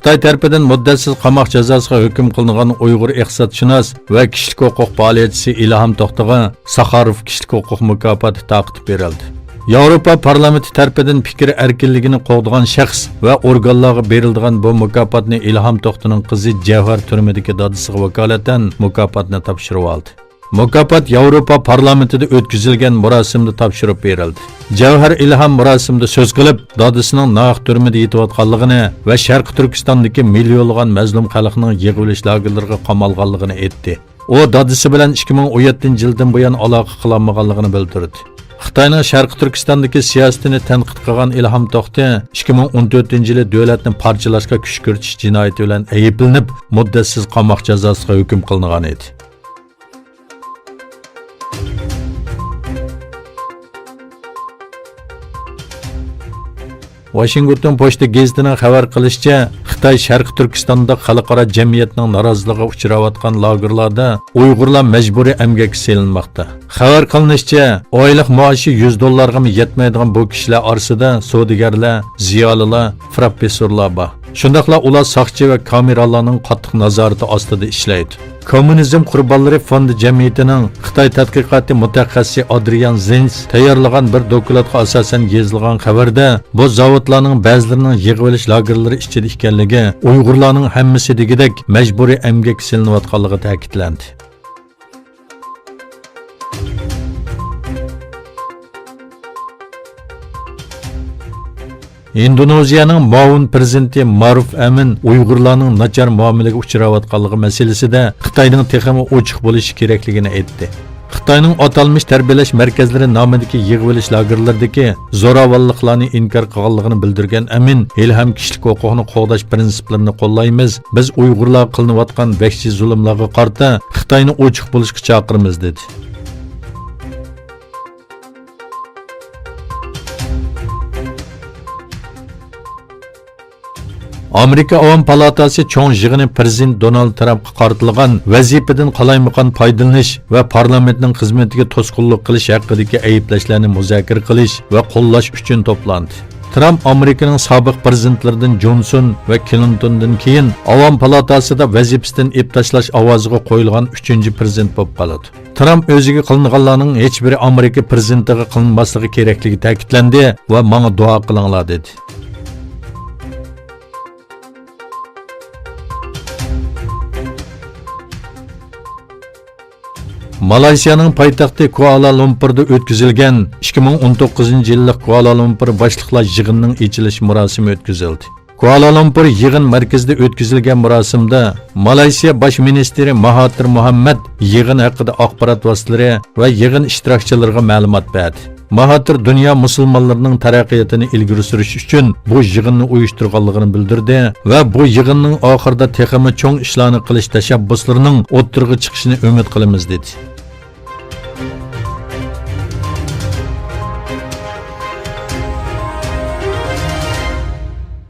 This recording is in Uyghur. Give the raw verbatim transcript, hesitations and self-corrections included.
خىتاي تەرىپىدىن مۇددەتسىز قاماق جازاسىغا ھۆكۈم قىلىنغان ئۇيغۇر ئىقتىسادشۇناس ۋە كىشىلىك ھوقۇق پائالىيەتچىسى ئىلھام توختىغا ساخاروف كىشىلىك ھوقۇق مۇكاپاتى تارقىتىپ بېرىلدى. ياۋروپا پارلامېنتى تەرىپىدىن پىكىر ئەركىنلىكىنى قوغدىغان شەخس ۋە ئورگانلارغا بېرىلىدىغان بۇ مۇكاپاتنى ئىلھام توختىنىڭ قىزى جەۋھەر تۈرمىدىكى دادىسىغا ۋاكالىتەن مۇكاپاتنى تاپشۇرۇۋالدى. مۇكاپات ياۋروپا پارلامېنتىدا ئۆتكۈزۈلگەن مۇراسىمدا تاپشۇرۇپ بېرىلدى. جەۋھەر ئىلھام مۇراسىمدا سۆز قىلىپ، دادىسىنىڭ ناھەق تۈرمىدە يېتىۋاتقانلىقىنى ۋە شەرقىي تۈركىستاندىكى مىليونلىغان مەزلۇم خەلقنىڭ يىغىۋېلىش لاگېرلىرىغا قامالغانلىقىنى ئېيتتى. ئۇ دادىسى بىلەن ئىككى مىڭ ئون يەتتىنچى يىلدىن بۇيان ئالاقە قىلالمىغانلىقىنى بىلدۈردى. خىتاينىڭ شەرقىي تۈركىستاندىكى سىياسىتىنى تەنقىد قىلغان ئىلھام توختى ئىككى مىڭ ئون تۆتىنچى يىلى دۆلەتنى پارچىلاشقا كۈچ كىرىتىش جىنايىتى بىلەن ئەيىبلىنىپ، مۇددەتسىز قاماق جازاسىغا ھۆكۈم قىلىنغان ئىدى. ۋاشىنگتون پوچتا گېزىتىنىڭ خەۋەر قىلىشىچە، خىتاي شەرقىي تۈركىستاندا خەلقئارا جەمئىيەتنىڭ نارازىلىقىغا ئۇچراۋاتقان لاگېرلاردا ئۇيغۇرلار مەجبۇرىي ئەمگەككە سېلىنماقتا. خەۋەر قىلىنىشىچە، ئايلىق مائاشى يۈز دوللارغىمۇ يەتمەيدىغان بۇ كىشىلەر ئارىسىدا سودىگەرلەر، زىيالىيلار، پروفېسسورلار بار. شۇنداقلا ئۇلار ساقچى ۋە كامېرالارنىڭ قاتتىق نازارىتى ئاستىدا ئىشلەيدۇ. كوممۇنىزم قۇربانلىرى فوندى جەمئىيىتىنىڭ خىتاي تەتقىقاتى مۇتەخەسسىسى ئادرىيان زېنس تەييارلىغان بىر دوكلاتقا ئاساسەن يېزىلغان خەۋەردە، بۇ زاۋۇتلارنىڭ بەزىلىرىنىڭ يىغىۋېلىش لاگېرلىرى ئىچىدە ئىكەنلىكى، ئۇيغۇرلارنىڭ ھەممىسى دېگۈدەك مەجبۇرىي ئەمگەككە سېلىنىۋاتقانلىقى تەكىتلەندى. ئىندونېزىيەنىڭ مۇئاۋىن پىرېزىدېنتى مارۇف ئەمىن ئۇيغۇرلارنىڭ ناچار مۇئامىلىگە ئۇچراۋاتقانلىقى مەسىلىسىدە خىتاينىڭ تېخىمۇ ئوچۇق بولۇشى كېرەكلىكىنى ئېيتتى. خىتاينىڭ ئاتالمىش تەربىيەلەش مەركەزلىرى نامىدىكى يىغىۋېلىش لاگېرلىرىدىكى زوراۋانلىقلارنى ئىنكار قىلغانلىقىنى بىلدۈرگەن ئەمىن ھېلىھەم كىشىلىك ھوقۇقنى قوغداش پىرىنسىپلىرىنى قوللايمىز، بىز ئۇيغۇرلارغا قىلىنىۋاتقان ۋەھشىي زۇلۇملارغا قارىتا خىتاينى ئوچۇق بولۇشقا چاقىرىمىز، دېدى. ئامېرىكا ئاۋام پالاتاسى چوڭ يىغىنى پىرېزىدېنت دونالد ترامپقا قارىتىلغان ۋەزىپىدىن قالايمىقان پايدىلىنىش ۋە پارلامېنتنىڭ خىزمىتىگە توسقۇنلۇق قىلىش ھەققىدىكى ئەيىبلەشلەرنى مۇزاكىرە قىلىش ۋە قوللاش ئۈچۈن توپلاندى. ترامپ ئامېرىكىنىڭ سابىق پىرېزىدېنتلىرىدىن جونسون ۋە كلىنتوندىن كېيىن ئاۋام پالاتاسىدا ۋەزىپىسىدىن ئېلىپ تاشلاش ئاۋازىغا قويۇلغان ئۈچىنچى پىرېزىدېنت بولۇپ قالىدۇ. ترامپ ئۆزىگە قىلىنغانلارنىڭ ھېچبىرى ئامېرىكا پىرېزىدېنتىغا قىلىنماسلىقى كېرەكلىكى تەكىتلەندى ۋە ماڭا دۇئا قىلىڭلار، دېدى. مالايسىيانىڭ پايتەختى كۇئالالۇمپۇردا ئۆتكۈزۈلگەن ئىككى مىڭ ئون توققۇزىنچى يىللىق كۇئالالۇمپۇر باشلىقلار يىغىنىنىڭ ئېچىلىش مۇراسىمى ئۆتكۈزۈلدى. كۇئالالۇمپۇر يىغىن مەركىزىدە ئۆتكۈزۈلگەن مۇراسىمدا مالايسىيا باش مىنىستىرى ماھاتىر مۇھەممەد يىغىن ھەققىدە ئاخبارات ۋاسىتىلىرى ۋە يىغىن ئىشتىراكچىلىرىغا مەلۇمات بەردى. ماھاتىر دۇنيا مۇسۇلمانلىرىنىڭ تەرەققىياتىنى ئىلگىرى سۈرۈش ئۈچۈن بۇ يىغىننى ئۇيۇشتۇرغانلىقىنى بىلدۈردى ۋە بۇ يىغىننىڭ ئاخىرىدا تېخىمۇ چوڭ ئىشلارنى قىلىش تەشەببۇسلىرىنىڭ ئوتتۇرىغا چىقىشىنى ئۈمىد قىلىمىز، دېدى.